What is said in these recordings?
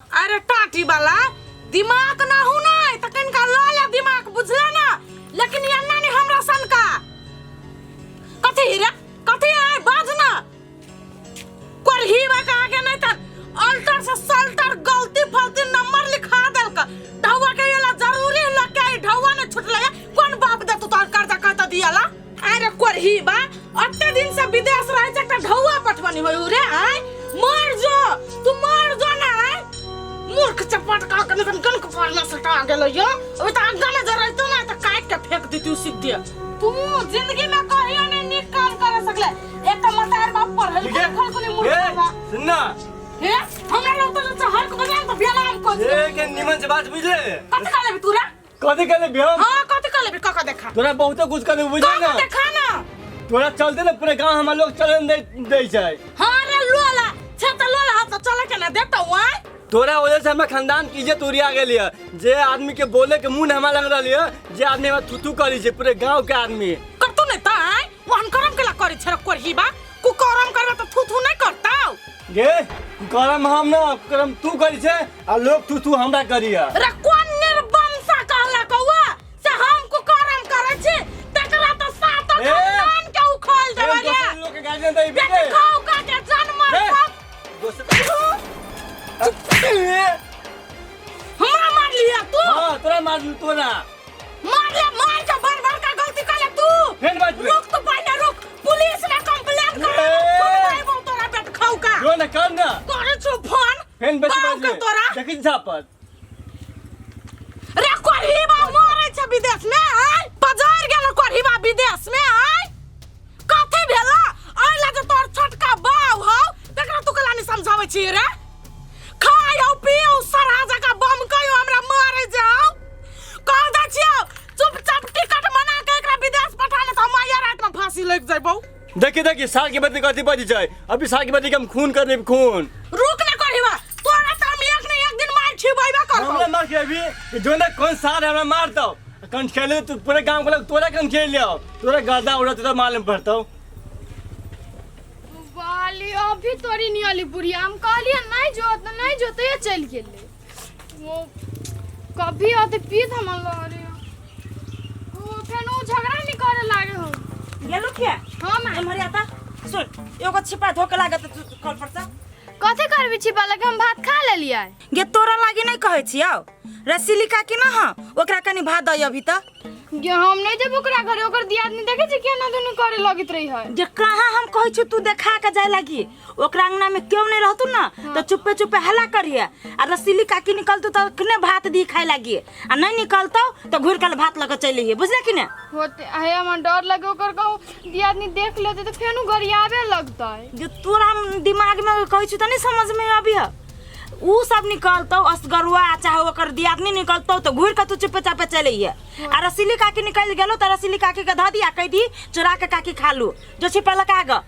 अरे टाटी वाला दिमाग ना हो ना त कनिका ल ले दिमाग बुझले ना, लेकिन एना नहीं हमरा सन का कथी रे कथी है बाज ना करही बा का आगे नहीं त अल्टर से सल्टर गलती फलती नंबर लिखा देलक ढौआ के एला जरूरी लग के ढौआ ने छुटले कोन बाप दे तू तोहर कर्जा कहता दियाला। अरे करही बा अत्ते दिन से विदेश रहे छै एकटा ढौआ पटवनी होय रे आय मर जो तू मर जो ना आय मूर्ख चपट का कने कन कन के पड़ना सटा गेलो यो अबे त आगा में जरैतो ना त काट के फेंक देती सीधे। तू जिंदगी में कहियो नहीं नीक काम कर सकले एक त मतार बाप पढ़ल ठीक है? लिखल कोनी मूर्ख ए, बा। सुन ना हे हमरा लोग तो चहर के बजाय त बेलाम को ए के निमन से बात बुझले कथि कर लेबी तू रे? कथी कर लेबी हम? हां कथि कर लेबी कका देखा तोरा बहुते कुछ कर लेबी बुझले कका ना देखा ना तोरा चलते ना पूरे गांव हमार लोग चलन दे दे छै। हां रे लोला छे त लोला हाथ त चले के ना देतौ आय तोरा वजह से हमार खानदान की इज्जत उड़िया गेल है जे आदमी के बोले के मुंह हमरा लग रहल है जे आदमी हमरा थू थू करी छै पूरे गांव के आदमी करतौ नहीं त आय वहन करम केला करी छै रे कोरही बा कुकरम करबे त थू थू नहीं करतौ गे करम हम ना करम तू करी छै आ लोग थू थू हमरा करी है। रे कोन निर्वंशा कहला कौआ से हम कुकरम करै छी तकरा त सातो ए! खानदान के उखोल देबै रे दोसर लोग के गार्जियन दे बेटी खाऊ का के जन्म ए! सब दोसर हमरा मार लिया तू हां तोरा मार दू तोरा मार ले मार के भर भर का गलती कर ले तू फेन बात रुक तू पहले रुक पुलिस में कंप्लेन कर ए! तोरा बेट खाऊ का जो ना कर ना करे छु फोन फेन बेटी बाप के तोरा देखी झापत रे कोरहीबा मरे छै विदेश में आय पजार गेल कोरहीबा विदेश में आय कथी भेला आइला जे तोर छोटका बाउ हौ तकरा तू कला नहीं समझाबै छी रे खाइयो पियो सरा जका बम कहियो हमरा मारे जाओ कह दै छियौ चुपचाप टिकट बना के एकरा विदेश पठा ले त हम आइया रात में फांसी लग जइबौ। देखी देखी साल के बदले कथी बजी छै अभी साल के बदले के हम खून कर देब खून। रुक ना कहिबा तोरा त हम एक ने एक दिन मार छिबैबा करबौ। हमरा मार के अभी जो ना कौन साल हमरा मार दो कन खेले तू पूरे गांव के लोग तोरा कन खेल लियो तोरा गर्दा उड़त तो मालूम पड़तो। वाली अभी तोरी नहीं आली बुढ़िया हम कहलिए नहीं जो तो नहीं जो तो ये चल गेले वो कभी आते पीत हम लग रहे वो फेन उ झगड़ा नहीं करे लागे हो गेलु क्या हां मां एम्हर आता सुन एगो छिपा धोके लागत तू कल पर से कथी करबी छिपा लगे हम भात खा लेलियै गे तोरा लागी नहीं कहै छियौ रसीली काकी ना हँ ओकरा कनी भात दही अभी त गे हम नहीं जेब ओकरा घरे ओकर दियादनी देखे छी केना दुनू करे लगैत रही है जे कहाँ हम कहै छी तू देखा के जाय लागी ओकरा अंगना में क्यों नहीं रहतू ना तो चुप्पे चुप्पे हल्ला करिए आ रसीली काकी निकलतू तो अखने भात दी खाए लागी आ नहीं निकलतौ तो घुर के भात लऽ के चलि अइहे बुझले कि ने होते आहे हमरा डर लगे ओकर कहूँ दियादनी देख लेते तो फेनु गरियाबे लगतै जे तोरा दिमाग में कहै छी तऽ नहीं समझ में अभी है उ सब निकलतौ असगरुआ चाहे ओकर दियादनी निकलतौ तो घुर के तू चुपे चापे चले अइहे आ रसीली काकी निकल गेलो तो रसीली काकी के धऽ दिया कहि दी चोरा के काकी खा लू जो छिपा लगा ग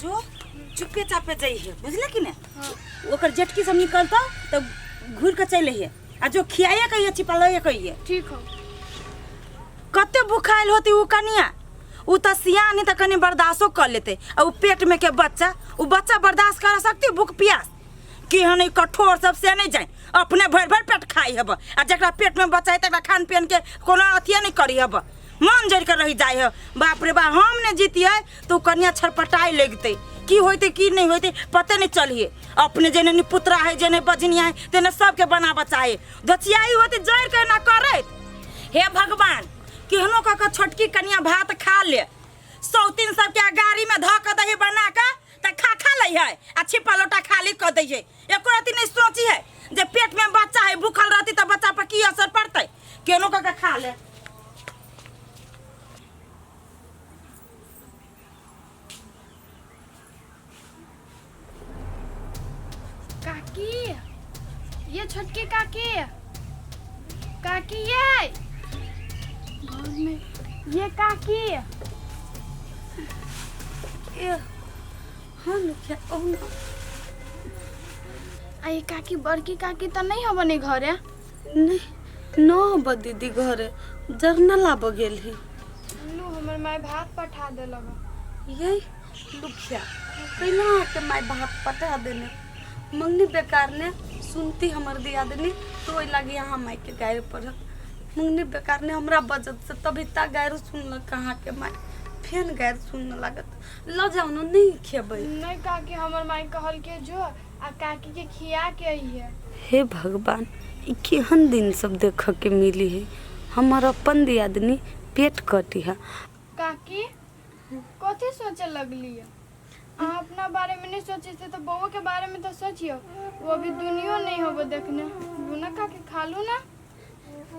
जो चुपे चापे जइहे बुझले कि ने ओकर जेटकी सब निकलतौ तो घुर के चलि अइहे आ जो खियाइए कहिए छिपा लइए कहिए ठीक हो कते भुखायल होती उ कनिया उ त सियान है त कनी बर्दाश्तो कर लेते आ उ पेट में के बच्चा उ बच्चा बर्दाश्त कर सकती भूख प्यास कि हन कठोर सब से नहीं जाए अपने भर भर पेट खाई हब आ जकरा पेट में बच्चा है तकरा खान पियन के कोनो अथिया नहीं करी हब मन जड़ के रही जाए है बाप रे बाप हम ने जीतिए तो कनिया छटपटाए लगते की होते की नहीं होते पते नहीं चलिए अपने जेने निपुत्रा है जेने बजनिया है तेने सबके बना बचाए धचियाई होते जड़ के ना करे हे भगवान केहनो कऽ कऽ छोटकी कनिया भात खा ले सौतीन सबके गाड़ी में धऽ कऽ दही बना कऽ तऽ खा खा लै है आ छिपा लोटा खाली कऽ दै है एको रति नहीं सोची है जे पेट में बच्चा है भूखल रहती तऽ बच्चा पर की असर पड़तै केहनो कऽ कऽ खा ले। काकी ये छोटकी काकी काकी ये घर में ये काकी ए हाँ लुखिया ओ ना। आ ये काकी बड़की काकी तो नहीं हो बने घरे नहीं न हब दीदी घरे जरना लाब गेल ही। लू हमर माय भात पठा देलक। ये लुखिया कैला अहाँके माय भात पठा देने मंगनी बेकार ने सुनती हमर दियादनी तो ओहि लागी अहाँ मायके गारि पड़त मंगनी बेकार ने हमरा बजत से तभी ता गारि सुनलक अहाँके माय फेन गारि सुनऽ लागत लऽ जाउ ने नहि खेबै। नहीं काकी हमर माय कहलकै जो आ काकी के खिया के अइहे। हे भगवान ई केहन दिन सब देखऽ के मिली है हमर अपन दियादनी पेट कटी है। काकी कथी सोचे लगली है? अहाँ अपना बारे में नहीं सोचे थे तो बउआ के बारे में तो सोचियो, वो अभी दुनियो नहीं होबो देखने। लू ना काकी खा लू ना।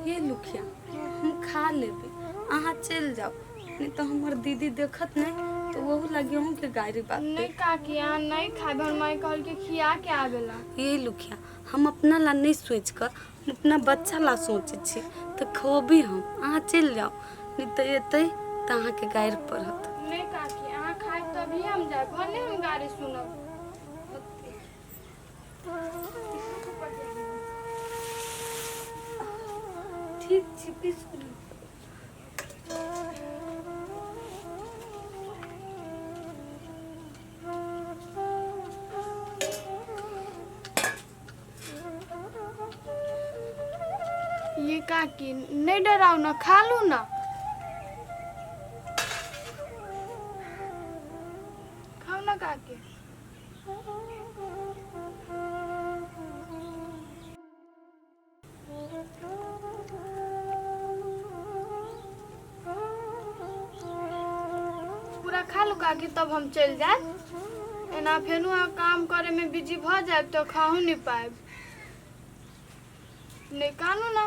ये लुखिया हम खा लेबै अहाँ चलि जाउ नहीं तो हमर दीदी देखत नहीं तो वहू लगी अहूँ के गारि बात। नहीं काकी अहाँ नहीं खाबे, हमर माय कहलकै खिया के आबेला। ये लुखिया हम अपना ला नहीं सोच कर हम अपना बच्चा ला सोचै छी तऽ खबी हम अहाँ चलि जाउ नहीं तो एतै तऽ अहाँके गारि पड़त। नहीं काकी अहाँ खाए तभी हम जाए, भले हम गारि सुनब। ठीक छी बिस्कुट। ये काकी नहीं डराओ ना, खा लू ना। खाओ ना काकी। पूरा खा लू काकी तब हम चलि जायब। एना फेनु अहाँ काम करे में बिजी भऽ जायब तऽ खाहू नहीं पायब। नहीं कानू ना।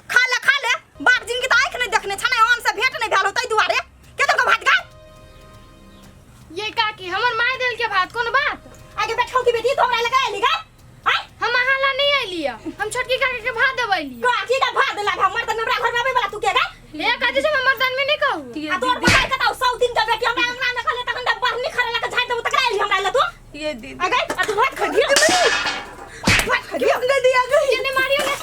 खा ले खा ले, बाप जिनकी तो आँख नहीं देखने छने आम से भेंट नहीं भेल होतै दुआरे के तोर भात गा। ये काकी हमर माय देल के भात कोन बात? आगे बैठो की बेटी तो हमरा लगा एली गा। आय हम अहाँ ला नहीं एलिया, हम छोटकी काकी के भात देबै लिया। काकी का भात लगा मर्द हमरा घर में आबै वाला तू के गा? ए काकी से हम मर्दान में नहीं कहू। आ तोर पता कतौ 100 दिन के बेटी हमरा अंगना में खले तखन त बहनी खरे लगा झाड़ देबो तकरा एली हमरा ला तू। ये दीदी आ गई आ तू भात खा दिया भात खा दिया दीदी आ गई ये नहीं मारियो ने।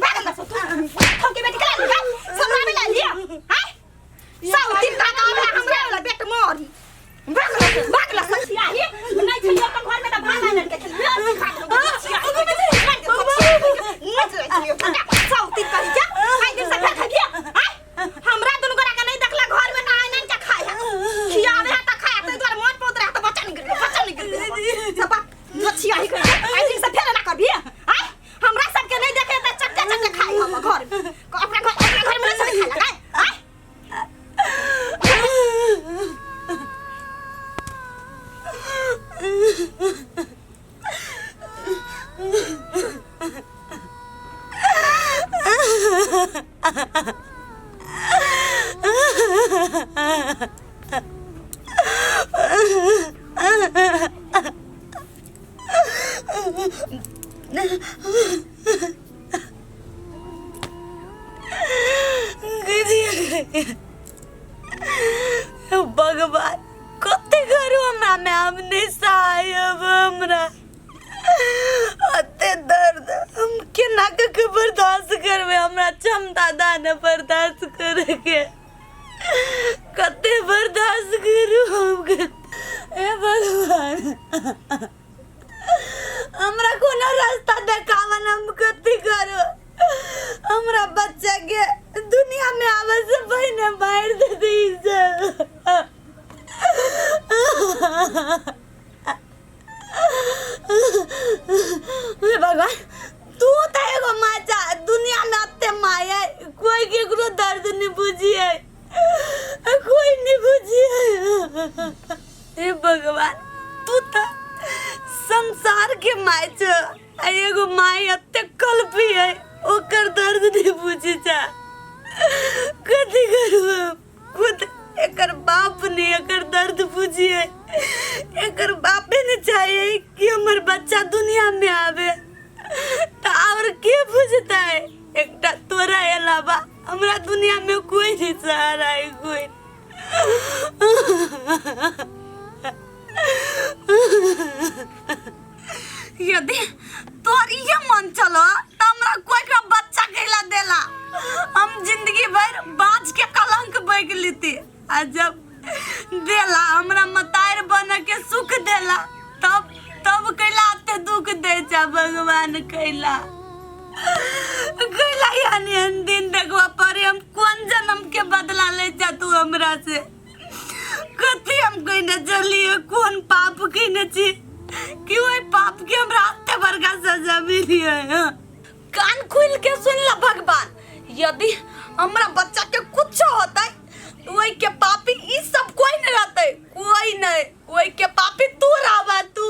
भाग अंदर से तू ठोके बेटी करा ली गा सब आवे ला लिया। हाय 100 दिन का हमरा हमरा वाला बेट मारी भाग भाग ला ससिया ही नहीं छलियो अपन घर में त भाग आनन के छलियो खा नहीं छलियो 100 दिन कही जा आई दिन से फेर खा लिया। हाय हमरा दुनु गोरा के नहीं देखला घर में ना आनन के खाय खियावे है त खाय त द्वार मन पोत रहा त बच्चा निकल बच्चा निकल सब बच्चिया ही कही आई दिन से फेर ना कभी। हाय हमरा सब के नहीं देखे त चट्टे चट्टे खाय हम घर में अपना घर में नहीं खाय लगा। हाय भगवान कते करू हमरा में हम नहीं सहायब हमरा अते दर्द हम केना के के बर्दाश्त करबै हमरा क्षमता दान बर्दाश्त करे के कते बर्दाश्त करू हम हे भगवान हमरा कोनो रास्ता देखावन हम कथी करू हमरा बच्चा के दुनिया में आवे से पहिने मार दे दी सब। हे भगवान तू तो एगो माचा दुनिया में अते माया कोई केकरो दर्द नहीं बुझिए कोई नहीं बुझिए। हे भगवान तू तो संसार के माय छ आ एगो माय अते कल्पी है ओकर दर्द नहीं बुझी छ कथी करू खुद एकर बाप ने एकर दर्द बुझिए एकर बापे ने चाहिए कि हमर बच्चा दुनिया में आवे। तऽ आओर के बुझतै? एकटा तोरा अलावा हमरा दुनिया में कोई नहीं सहारा है, कोई। यदि तोर इहे मन चलो त हमरा कोई के बच्चा कैला देला, हम जिंदगी भर बाज के कलंक बैग लेती। आ जब देला हमरा मतार बन के सुख देला, तब तब कैला अते दुख दे जा भगवान? कैला कैला यानी हम दिन देखवा पड़े? हम कौन जन्म के बदला ले जा तू हमरा से? कथी हम कहने चलिए, कौन पाप कहने छी कि ओहि पाप के हमरा अते बड़का सजा मिली है? कान खुल के सुन ला भगवान, यदि हमरा बच्चा के कुछ होता तो ओहि के पापी ई सब कोई नहीं रहते, कोई नहीं। ओहि के पापी तू रहबा तू।